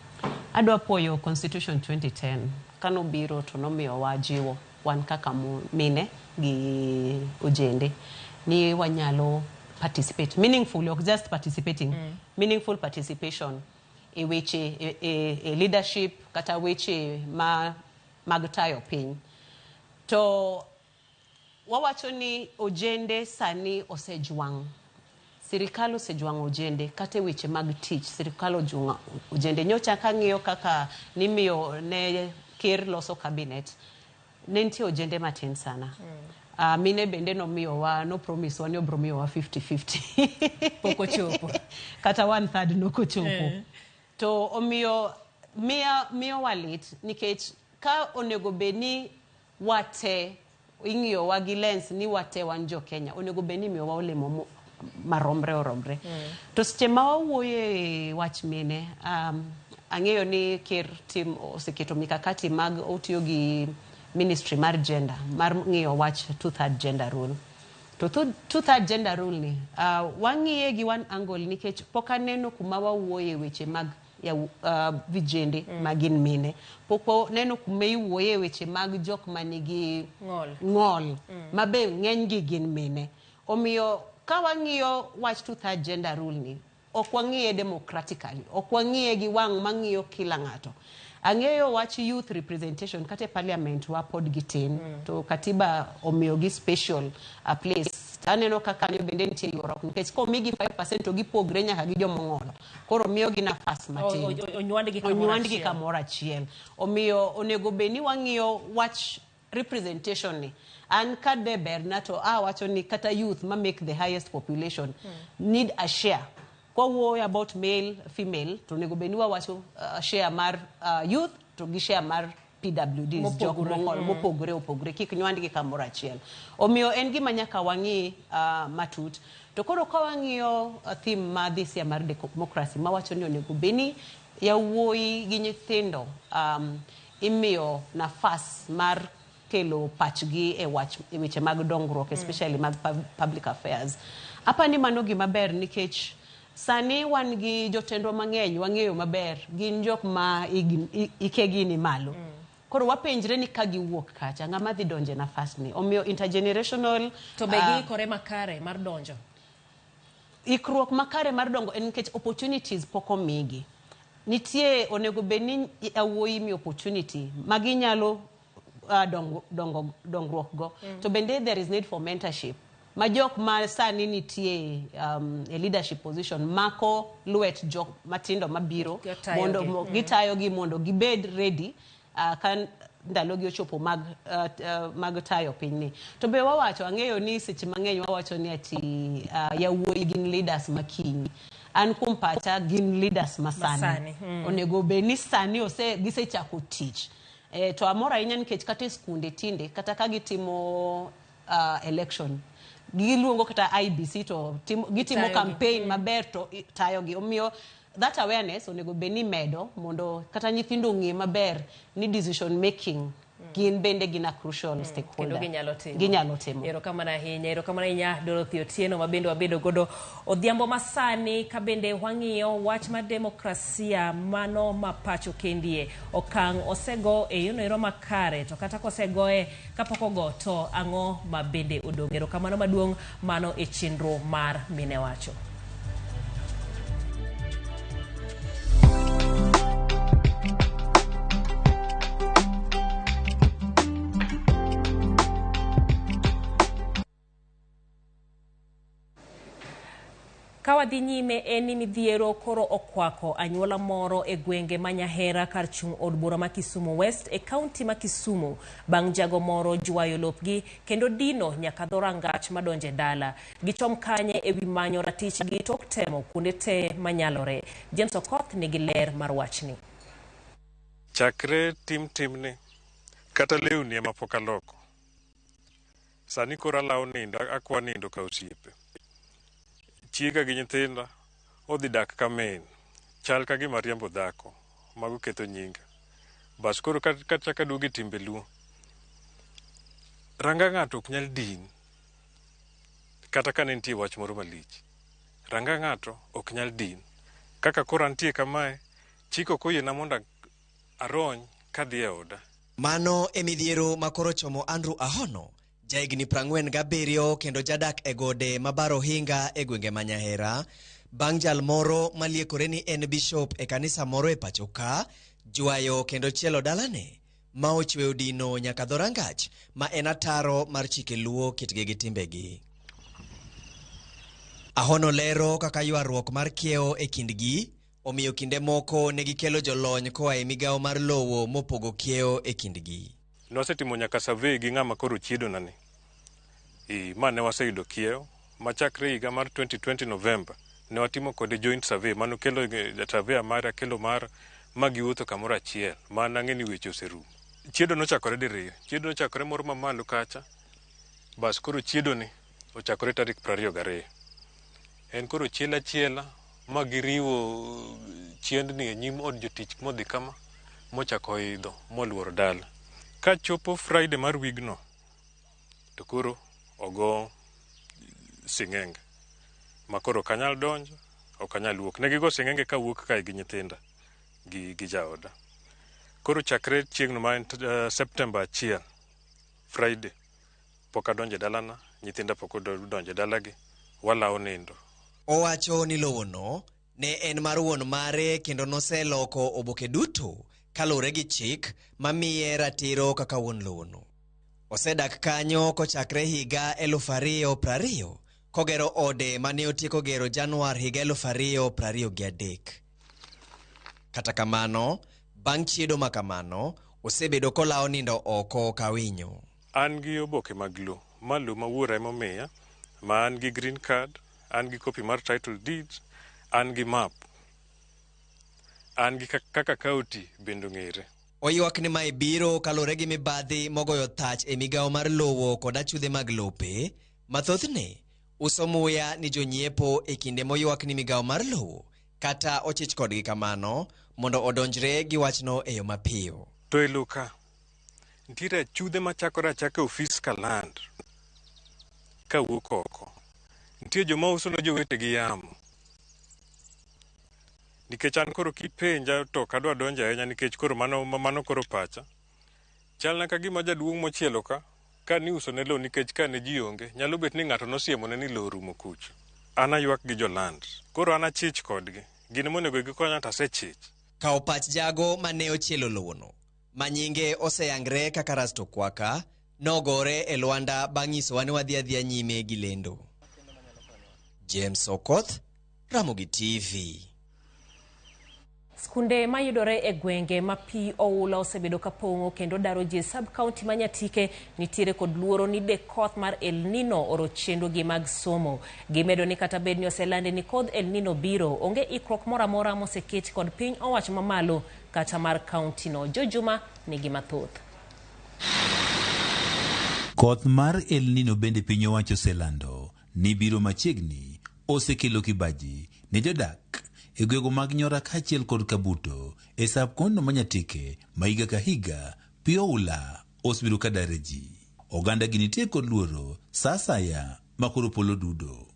Adwa puoyo Constitution 2010 kanobiro to nomiyowa jiwo wan kaka mine gi ojende ni wanyalo participate meaningfully, ok just participating, meaningful participation e weche e leadership kata weche ma mag tayo piny. To wawacho ni ojende sani osejwang', sirikal osejwang'o ojende kata e weche mag tich. Sirikal ojwang'o ojende. Nyocha kang'iyo kaka nimiyo ne ker loso cabinet, ne nitie ojende matin sana. Mine bende nomiyowa, no promise wa ni obro miyowa 50-50. Pok ochopo. Kata one third nokochopo. To omiyo miyowa lit, nikech ka onego bed ni wate ing'iyowa gi lens ni wate wan jo Kenya, onego bed ni imiyowa olemo maromre oromre. To seche ma wawuoyo e wach mine, ang'eyo ni ker tim oseketo mikakati mag otiyo gi ministry mar gender mar ng'iyo wach two third gender rule. To two third gender rule ni wang'iye gi one angle, nikech pok aneno kuma wawuoye weche mag vijende ma gin mine. Pok neno kuma iwuoye weche mag jok manigi ng'ol, ng'ol ma be ng'enygi gin mine. Omiyo ka wang'iyo wach two third gender rule ni, ok wang'iye democratically, ok wang'iye gi wang' mang'iyo kila ng'ato. Ang'eyo wach youth representation kata e parliament wa pod gitin, to katiba omiyogi special place. Aneno ka kanyo bende nitie ywaruok, nikech komigi 5% to gipogre nyaka gi jomong'olo, koro miyogi nafas matin. Onywandgi kamoro Onywandgi achiel. Kamoro achiel. Omiyo onego bed ni wang'iyo wach representation ni. An ka de berna to awacho ni kata youth ma make the highest population need a share. Kwawuoyo about male female, to onego bed ni wawacho share mar youth to gi share mar PWDs, jok Mopogore. mong'ol mopogore opogore, kik nywandgi kamoro achiel. Omiyo en gima nyaka wang'i matut. To koro ka wang'iyo theme ma this year mar democracy mawacho ni onego bed ni yawuoyi gi nyithindo imiyo nafas mar kelo pachgi e wach e weche mag dongruok, especially mag public affairs. Apani mano gima ber nikech sani wan gi jotendwa mang'eny, wang'eyo maber gin jok ma ikegi ni malo. Koro wapenjre ni ka giwuok kacha, ng'ama dhi donjo e nafas ni? Omiyo intergenerational To be giikore makare mar donjo? Ikruok makare mar dongo en nikech opportunities pok omigi. Nitie onego bed ni yawuoyi mi opportunity ma ginyalo dongruok go. To bende there is need for mentorship ma jok ma sani nitie e leadership position mako lwet jok matindo mabiro Gitayogi. mondo gitayogi mondo gibed ready ka ndalogi ochopo mag tayo pinyni. To be wawacho, ang'eyo ni seche mang'eny wawacho ni ati yawuoyi gin leaders makiny. An kuom pacha gin leaders masani. Masani. Onego bed ni sani gisechako tich. To amor ahinya nikech kata e skunde tinde kata ka gitimo election, giluongo kata IEBC to gitimo Tayogi. campaign maber to tayogi. Omiyo that awareness onego bed ni medo mondo kata nyithindo ong'e maber ni decision making gin bende gin a crucial stakeholder. Kendo ginyalo timo. Ginyalo timo. Erokamano ahinya, erokamano ahinya Dorothy Otieno, ma bende wabedo godo odhiambo masani ka bende wang'iyo wach mar demokrasia mano ma pacho kendie. Okang' osego e yono ero makare, to kata kosegoye kapok ogo to ang'o ma bende odong'. Erokamano maduong', mano e chenro mar Mine Wacho. Ka wadhi nyime en ni midhiero koro okwako anyuola moro e gwenge ma Nyahera kar chung' od bura ma Kisumu West e kaunti ma Kisumu bang' jago moro jwayo lopgi kendo dino nyaka dho rangach madonjo e dala. Gichom kanye ewi manyo ratichgi tok temo kuonde te manyalore. James Okoth nigi ler mar wachni. Chakre tim timni, kata lewni ema pok aloko. Sani koro alawo nindo, akwa nindo ka osiepe. Chiega gi nyithinda odhi dak ka min, chal ka gima riembo dhako, mago ketho nyinga. Bas koro kachako aduogo e timbe luo, ranga ng'ato ok nyal din, kata ka ne nitie wach moro malich. Ranga ng'ato ok nyal din. Kaka koro antie kamae, chik ok oyiena mondo arony kadhi e oda. Mano e midhiero ma koro chomo Andrew Ahono, jahigni 47 kendo jadak e gode ma Bar Ohinga e gwenge ma Nyahera, bang' jal moro maliekore ni en bishop e kanisa moro e pacho ka, jwayo kendo chielo dalane, ma ochweyo dino nyaka dho rangach ma en ataro mar chike Luo kitgi gi timbegi. Ahono lero kaka ywaruok mar kiewo e kindgi omiyo kinde moko ne gikelo jolony koa e migawo mar lowo mopogo kiewo e kindgi. Nwasetimo nyaka survey gi ng'ama koro chiedona ni. Ma ne waseyudo kiewo machakre higa mar 2020 November ne watimo kode joint survey manokelo surveyor mare akelo mar ma giwuotho kamoro achiel ma nang'e ni weche oserumo. Chiedo nochakore diriyo, chiedo nochakore moro mamalo kacha, bas koro chiedo ni ochakore tarik 22. En koro chielo achiela ma giriwo chiendni e nyim od jotich modhi kama mochako idho moluoro dala. Kachopo Friday mar wigno to koro ogo sing'enge ma koro ok anyal donjo, ok anyal wuok. Ne gigo sing'enge kawuok kae gi nyithinda gi jaoda. Koro chakre chieng'no ma en September 1, Friday, pok adonjo e dalana, nyithinda pok odonjo e dalagi, walawo nindo. Owacho ni lowono ne en mar wuon mare kendo noseloko oboke duto kaluwore gi chik mamiye ratiro kaka wuon lowono. Osedak kanyo kochakre higa 2020 kogero ode mane otieko gero Januar higa 2023. Kata kamano, bang' chiedo makamano, osebedo kolawo nindo oko ka winyo. An gi oboke mag lowo, ma lowo ma wuora ema omiya, ma an gi green card, an gi copy mar title deeds, an gi map, an gi kaka county bende ong'ere. Oywak ni mae biro kaluwore gi mibadhi mogoyo thach e migawo mar lowo kod achudhe mag lope, ma thothne uso muya ni jonyiepo e kinde moywak ni migawo mar lowo kata ochich kodgi kamano mondo odonjre gi wachno e yo mapiyo. To e lowo ka, nitiere achudhe machakore achaka e ofis ka land kawuok oko. Nitie joma uso ne jowetegi yamo. Nikech an koro kipenja to ok adwa donjo ahinya nikech koro mano, mano koro pacha. Chalna ka gima jaduong' mochielo ka, ka niuso ne lowo nikech ka ne ji onge, nyalo bet ni ng'ato nosiemone ni lowo orumo kucho. An aywak gi joland. Koro an achich kodgi. Gin monego gikonya to asechich. Kawo pach jago mane ochielo lowono, ma nyinge oseyangre kaka Rasto Kwaka, nogore e lwanda bang' nyisowa ni wadhi adhiya nyime gi lendo. James Okoth, Ramogi TV. Skunde mayudore e gwenge ma pi oula osebedo ka pong'o kendo daro ji e sub county ma Nyatike nitiere kod luoro ni de koth mar El Nino oro chenrogi mag somo. Gimedo ni kata bed ni oselandi ni kodh El Nino biro, onge ikruok moro amora moseket kod piny owacho mamalo kata mar county no. Joe Juma nigi mathoth. Koth mar El Nino bende piny owacho oselando ni biro machiegni osekelo kibaji ne jodak e gwego mag Nyora kaachiel kod Kabuto e sub kono ma Nyatike ma higa ka higa pi oula osebedo ka dare ji. Oganda gi nitie kod luoro sa asaya ma koro polo dudo.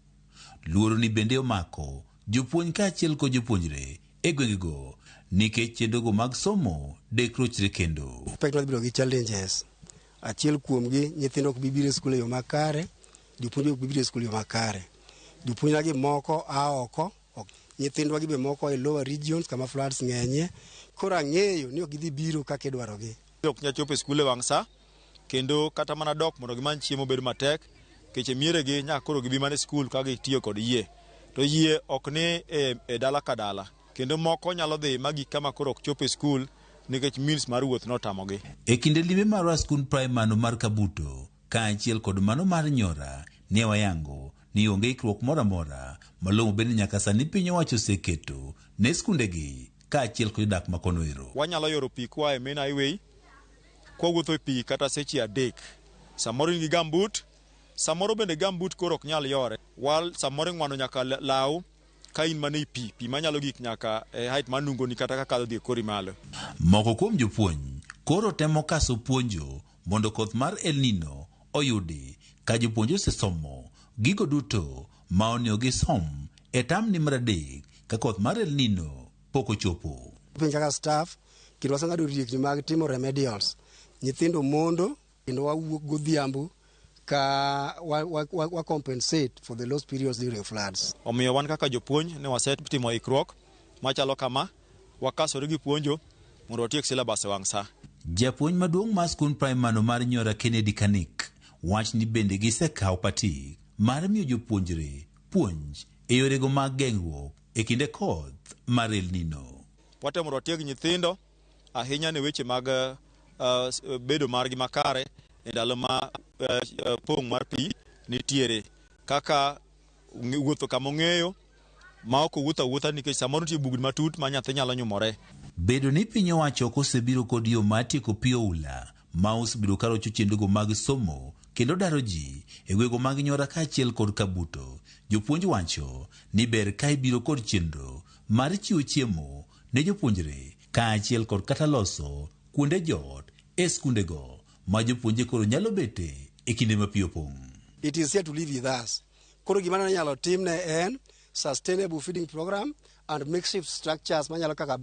Luoro ni bende omako jopuonj kaachiel kod jopuonjre e gwengego nikech chenrogo mag somo dek rochre kendo. Expect wadhi bedo gi challenges. Achiel kuomgi, nyithindo ok bi biro e skul e yo makare, jopuonj ok bi biro e skul e yo makare. Jopuonj gi moko a oko, nyithindwa gi be moko e lower regions kama floods ng'enyie. Koro ang'eyo ni ok gidhi biro kaka idwarogi. Ok nyal chopo e skul e wang' sa, kendo kata mana dok mondo gimany chiemo bedo matek, nikech e mieregi nyaka koro gibi mana e skul ka gitiyo kod yie. To yie ok ni e dala ka dala, kendo moko nyalo dhi ma gik kama koro ok chop e skul nikech means mar wuoth notamogi. E kinde limbe marwa skund praimar mar Kabuto kaachiel kod mano mar Nyora, ne wayango ni onge ikruok moro amora malong'o bende nyaka sani piny owacho oseketo ne skundegi kaachiel kod jodak ma kono ero. Wanyalo yoro pi koa e main highway kwawuotho e pi kata seche 3. Samoro in gi gumboot, samoro bende gumboot koro ok nyal yore. Wal samoro ing'wano nyaka law ka in mana e pi, pi manyalo gik nyaka e height mar nungoni kata kakadho dhi e kori malo. Moko kuom jopuonj koro temo kaso puonjo mondo koth mar El Nino oyudi ka jopuonj osesomo gigo duto ma onego gisom e tamni mar 3 ka koth mar El Nino pok ochopo. Piny kaka staff kendo waseng'ado riekni mag timo remedials. Nyithindo mondo kendo wawuok godhiambo ka wa compensate for the lost periods during floods. Omiyo wan kaka jopuonj ne wasetimo ikruok machalo kama, wakasore gi puonjo mondo watiek syllabus e wang' sa. Japuonj maduong' mar skund praimar mar Nyora Kennedy Kanik wach ni bende gisekawo patik mar miyo jopuonjre puonj e yorego mag geng'ruok e kinde koth mar El Nino. Watemo mondo watieg nyithindo ahinya ne weche mag bedo margi makare e ndalo ma pong' mar pi nitiere, kaka wuotho kama ong'eyo ma ok owuotho awuotha nikech samoro nitie bugni matut ma nyathi nyalo nyumore. Bedo ni piny owacho ok osebiro kod yo mar tieko pi oula ma osebedo ka rocho chenrogo mag somo kendo daro ji e gwego mag Nyora kaachiel kod Kabuto, jopuonj wacho ni ber ka ibiro kod chenro mar chiwo chiemo ne jopuonjre kaachiel kod kata loso kuonde joot e skundego ma jopuonje koro nyalo bete e kinde ma pi opong'. It is here to live with us. Koro gima inyalo timne en sustainable feeding program and makeshift structures manyalo kaka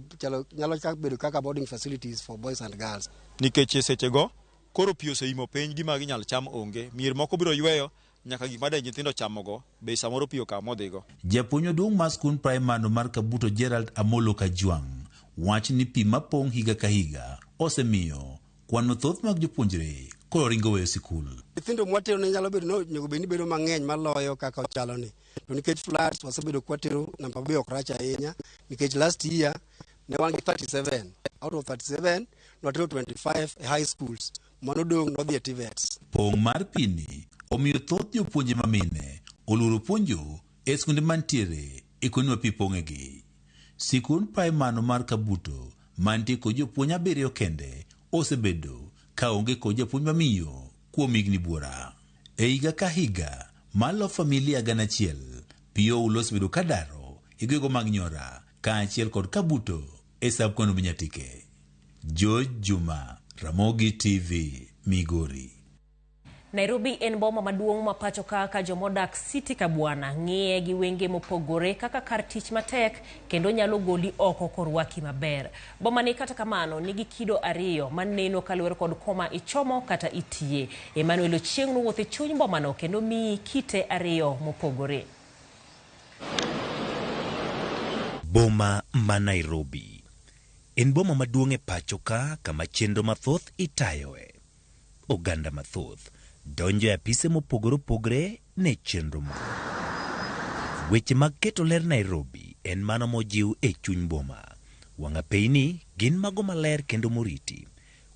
nyalo kaka bedo kaka boarding facilities for boys and girls. Nikech sechego koro pi oseimo piny, gima ginyal cham onge. Mier moko biro yweyo nyaka gik ma nyithindo chamogo be samoro pi okawo modhigo. Japuonj maduong' mar skund praimar mar Kabuto Gerald Amolo Kajwang' wach ni pi mapong' higa ka higa osemiyo kwan mathoth mag jopuonjre koro ringo weyo sikul. Nyithindo mwatero ne nyalo bedo no onego bed ni bedo mang'eny maloyo kaka ochalo ni. To nikech floods wasebedo kwatero namba be ok rach ahinya nikech last year ne wan gi 37 out of 37 nwatero 25 e high schools mano dong' nodhi e TVETs. Pong' mar pi ni omiyo thoth jopuonje mamine oluoro puonjo e skunde mantiere e kuonde ma pi pong'egi. Sikund praimar mar Kabuto mantie kod jopuonj 7 kende osebedo ka onge kod japuonj mamiyo kuom higni buora. E higa ka higa malo familia 1,000 pi oulo osebedo ka daro e gwenge mag Nyora kaachiel kod Kabuto e sub-county ma Nyatike. George Juma, Ramogi TV, Migori. Nairobi en boma maduong' ma pacho ka jomodak City Kabwana ng'iye gi wenge mopogore kaka kar tich matek kendo nyalo goli oko korwaki maber. Boma ni kata kamano nigi kido 2 maneno kaluwore kod koma ichomo kata itiye. Emmanuel Ochieng' nowuotho e chuny bomano kendo miyi kite 2 mopogore. Boma ma Nairobi en boma maduong' e pacho ka kama chenro mathoth itayoe. Oganda mathoth donjo e apise mopogore opogore ne chenro ma. Weche mag keto ler Nairobi en mano mojiw e chuny boma. Wang'apeini gin mago maler kendo moriti.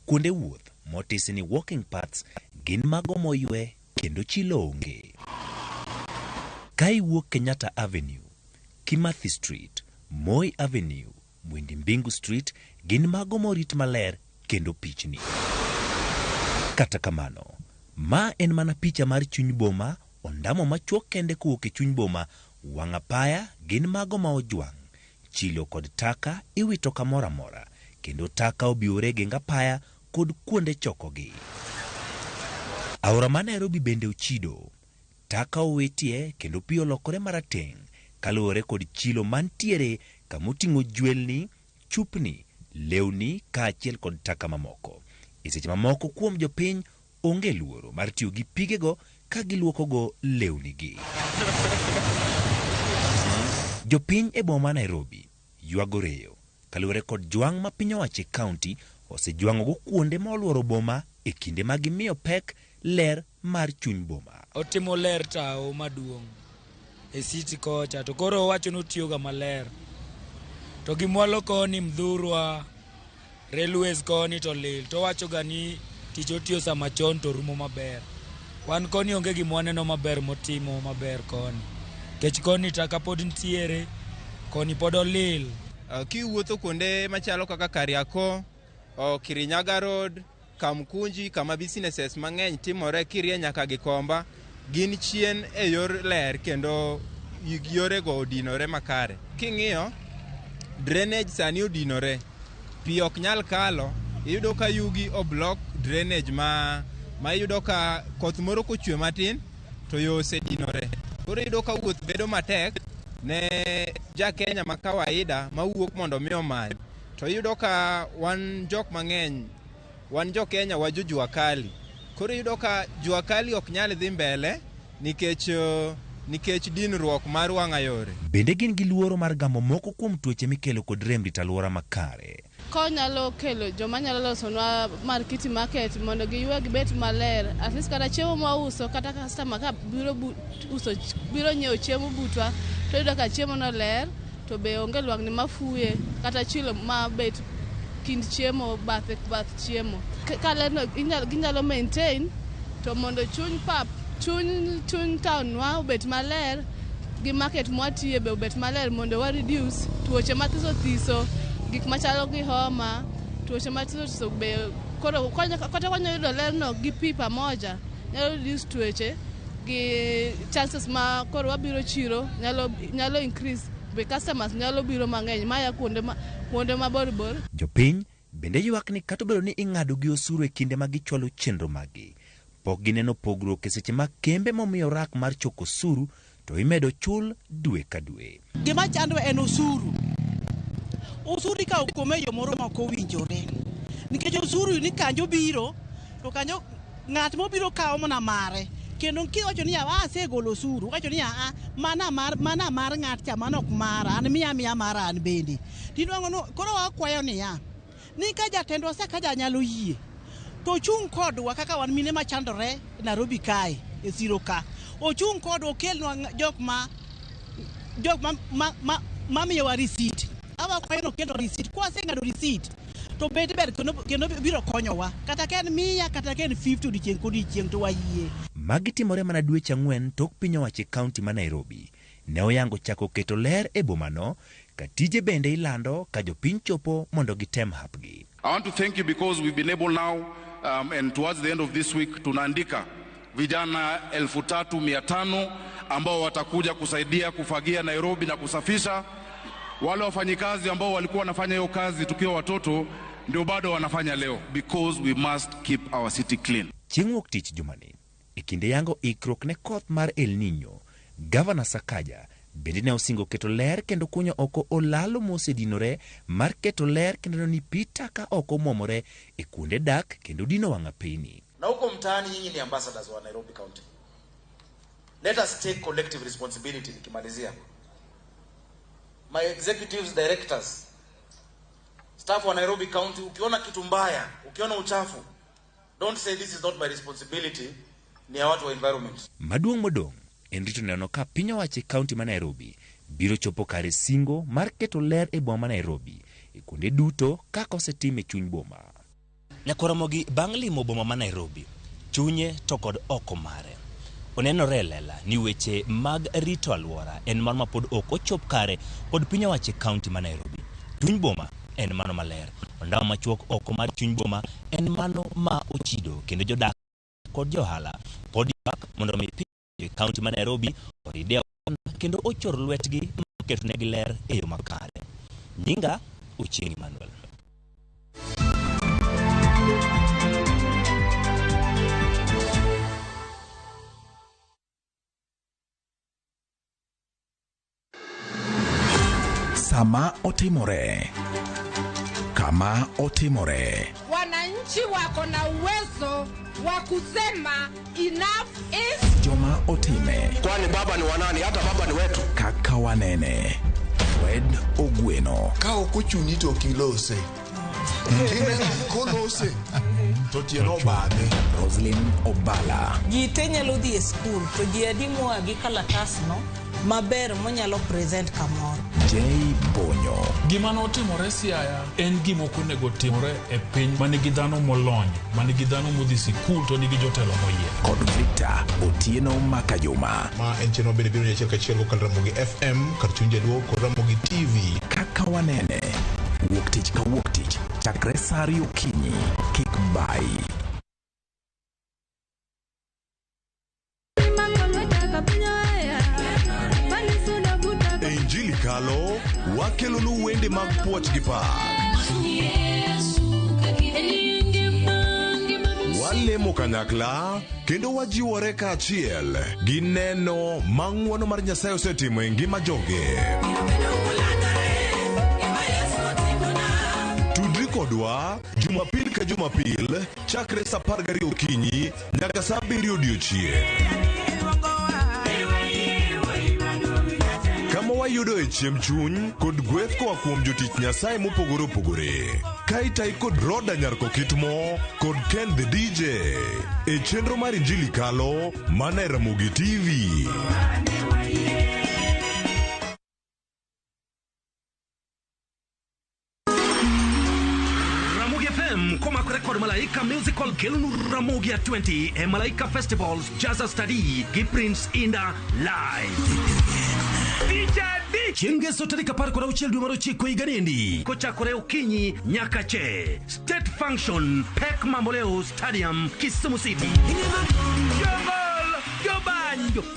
Kuonde wuoth motisi ni walking paths gin mago moywe kendo chilo onge. Ka iwuok Kenyatta Avenue, Kimathi Street, Moi Avenue, Mwindi Mbingu Street gin mago morit maler kendo pichni. Kata kamano, ma en mana picha mar chuny boma, ondamo machuok kende kowuok e chuny boma, wang' apaya gin mago ma ojwang'. Chilo kod taka iwito kamoro amora, kendo taka obiwore e geng apaya kod kuonde chokogi. Aora ma Nairobi bende ochido. Taka owitie kendo pi olokore marateng' kaluwore kod chilo mantiere kamoting'o jwelni, chupni, lewni kaachiel kod taka mamoko. E seche mamoko kuom jopiny onge luoro mar tiyo gi pigego ka giluokogo lewnigi. Jopiny e boma ma Nairobi ywago reyo kaluwore kod jwang' ma piny owacho e kaunti osejwang'ogo kuonde ma oluoro boma e kinde ma gimiyo pek ler mar chuny boma. Otimo ler tao maduong' e city kocha to koro owacho ni otiyoga maler. To gimwalo koni Mdhurwa, railways koni to lil to owachoga ni tich otiyo sama chon to rumo maber. Wan koni onge gima waneno maber motimo maber koni. Kech koni taka pod nitiere, koni pod olil. Kiwuotho kuonde machalo kaka Kariakoo, Kirinyaga Road, Kamkunji kama businesses mang'eny timore kirie nyaka Gikomba, gin chien e yor ler kendo yorego odinore makare. King'iyo, drainage sani odinore, pi ok nyal kalo, iyudo ka yugi oblock drainage ma iyudo ka koth moro kochwe matin to yo osedinore. Koro iyudo ka wuoth bedo matek ne ja Kenya ma kawaida mawuok mondo mi omany. To iyudo ka wan jok mang'eny, wan jo Kenya wa jo jua kali. Koro iyudo ka jua kali ok nyal dhi mbele nikech dinruok mar wang'a yore. Bende gin gi luoro mar gamo moko kuom tuoche mikelo kod rem rito alwora makare. Konyalo kelo joma nyalo losonwa market market mondo giywe gibet maler. At least kata chiemo mwauso kata customer ka biro uso biro nyiewo chiemo butwa to yudo ka chiemo no ler to be onge lwang'ni mafuye kata chilo mabet kind chiemo bathe bath chiemo. Ka ler no ginyalo maintain to mondo chuny pap chuny town wa obet maler gi market mwatiye be obet maler mondo wa reduce tuoche mathiso thiso, gik machalo gi homa, tuoche mathiso thiso be koro kata wanyalo yudo ler no gi pi pamoja nyalo reduce tuoche gi chances ma koro wabiro chiro nyalo increase be customers nyalo biro mang'eny maya kuonde mabor bor. Jopiny bende ywak ni kata obedo ni ing'ado gi osuru e kinde ma gichwalo chenro maggi, pok gineno pogruok e seche ma kembe momiyo rak mar choko osuru to imedo chul dwe ka dwe. Gima chando en osuru. Osuru ikawo kuome yo moro ma ok owinjore. Nikech osuru ni kanjo biro, to kanjo ng'at mobiro kawo mana mare. Kendo kiwacho ni asegolo osuru, wacho ni mana mar ng'at cha mano ok mara, an miya mara an bende. Tinwang'o no koro wakwayo niya, ni ka jatendwa Sakaja nyalo yie, to ochung' kodwa kaka wan mine machandore Nairobi kae e siro ka. Ochung' kodwa okelnwa jok ma miyowa receipt. Awakwayo ni okelnwa receipt. Kwaseng'ado receipt to bet ber kendo biro konyowa. Kata ka en 100 kata ka en 50 odiechieng' kodiechieng' to wayie. Magi timore mana dweche 4 tok piny owacho e kaunti ma Nairobi ne oyango chako keto ler e bomano. Ka tije bende ilando ka jopiny chopo mondo gitem hapgi. I want to thank you because we've been able now and towards the end of this week tunaandika vijana 3,500 ambao watakuja kusaidia kufagia Nairobi na kusafisha. Wale wafanyikazi ambao walikuwa wanafanya hiyo kazi tukiwa watoto ndio bado wanafanya leo, because we must keep our city clean. Chieng' wuok tich jumani, e kinde yango ikruok ne koth mar El Nino, Gavana Sakaja bende ne osingo keto ler kendo kunyo oko olalo mosedinore mar keto ler kendo neno ni pi taka ok omwomore e kuonde dak kendo dino wang' apeyni. Na huko mtaani nyinyi ni ambassadors wa Nairobi County. Let us take collective responsibility nikimalizia. My executives, directors, staff wa Nairobi County, ukiona kitu mbaya, ukiona uchafu, don't say this is not my responsibility, ni ya watu wa environment. Maduong' modong' en rito neno ka piny owacho e kaunti ma Nairobi biro chopo kare singo mar keto ler e boma ma Nairobi e kuonde duto kaka osetim e chuny boma. Nyakoromogi bang' limo boma ma Nairobi, chunye to kod oko mare. Onenore e lela ni weche mag rito alwora en mano ma pod ok ochop kare kod piny owacho e kaunti ma Nairobi. Chuny boma en mano maler. Ondawa machuok oko mar chuny boma en mano ma ochido kendo jodak kod johala pod ywak mondo mi piny e kaunti ma Nairobi oride kendo ochor lwetgi ketonegi ler e yo makare. Nyinga Ochieng' Emmanuel. Sama otimore, kama otimore. Wananchi wako na uwezo wa kusema enough is. Joma otime. Kwani baba ni wanani? Hata baba ni wetu. Kaka wanene. Fred Ogweno. Ka ok ochuni to ok ilose. Kolose to tiende obadhe. Roslyn Obala. Ji te nyalo dhi e skul to ji adi moa gi kalatasno maber monyalo present kamoro. J Bonyo. Gima notimore Siaya en gima ok onego timore e piny manigi dhano molony, manigi dhano modhi sikul to nigi jotelo moyier. Kod Victor Otieno Makajuma. Ma en chenro bende biro achiel kachiel kokalo Ramogi FM, kar chuny jaluo kod Ramogi TV. Kaka wanene. Wuok tich ka wuok tich chakre saa ariyo okinyi. Kik bayi. E Injili Kalo, wakelonu wende mag puoch gi pak. Walemo kanyakla kendo wajiwore kaachiel gi neno ma ng'wono mar Nyasaye osetimo e ngima joge. Tudri kodwa Jumapil ka Jumapil chakre saa 12 okinyi nyaka saa 7 odiochieng'. Kama wayudoe chiemb chuny kod gweth koa kuom jotich Nyasaye mopogore opogore. Ka itayi kod Roda Nyar Kokitmo kod Ken the DJ e chenro mar Injili Kalo mana e Ramogi TV. Ramogi FM komakore kod Malaika Musical kelonu Ramogi 20 e Malaika Festivals Jazza Study gi Prince Inda Live. Chieng' Ngeso tarik 16 dwe mar 9 higa niendi kochakore okinyi nyaka che State Function Pek Mamboleo Stadium Kisumu City. Jongol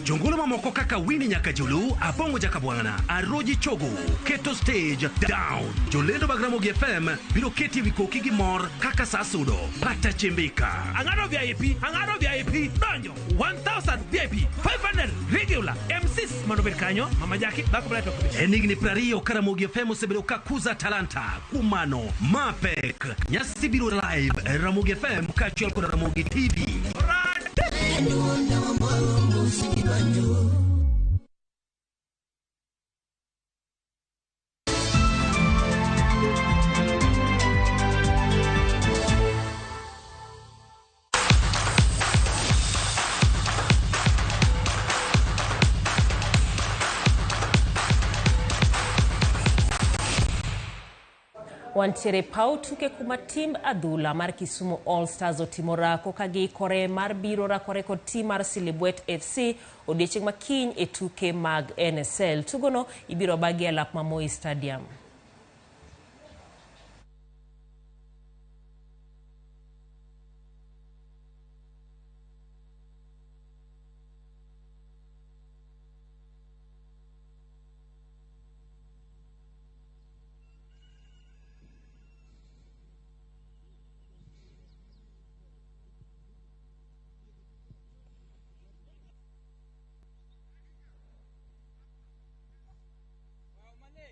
Jongolo mamoko kaka Winnie Nyakajulu, Abongo Jakabwana, Aroji Chogo, Keto Stage Down. Jolendo mag Ramogi FM biro keti wi koki gi mor kaka sa sudo. Pata chimbika. Ang'ado VIP, ang'ado VIP, donjo 1000 VIP, 500 regular, MCs mondo obed kanyo, Mama Jackie, dhako maler to ok. En higni 20 ka Ramogi FM osebedo ka kuza talanta, kumano, mapek. Nyasi biro live Ramogi FM kaachiel kod Ramogi TV. Wantiere paw tuke kuma timb adhula mar Kisumu All Stars otimo rako ka giikore mar biro rakore kod tim mar Silibwet FC odiechieng' ma kiny e tuke mag NSL. Tugono ibiro bagi e lap ma Moi Stadium.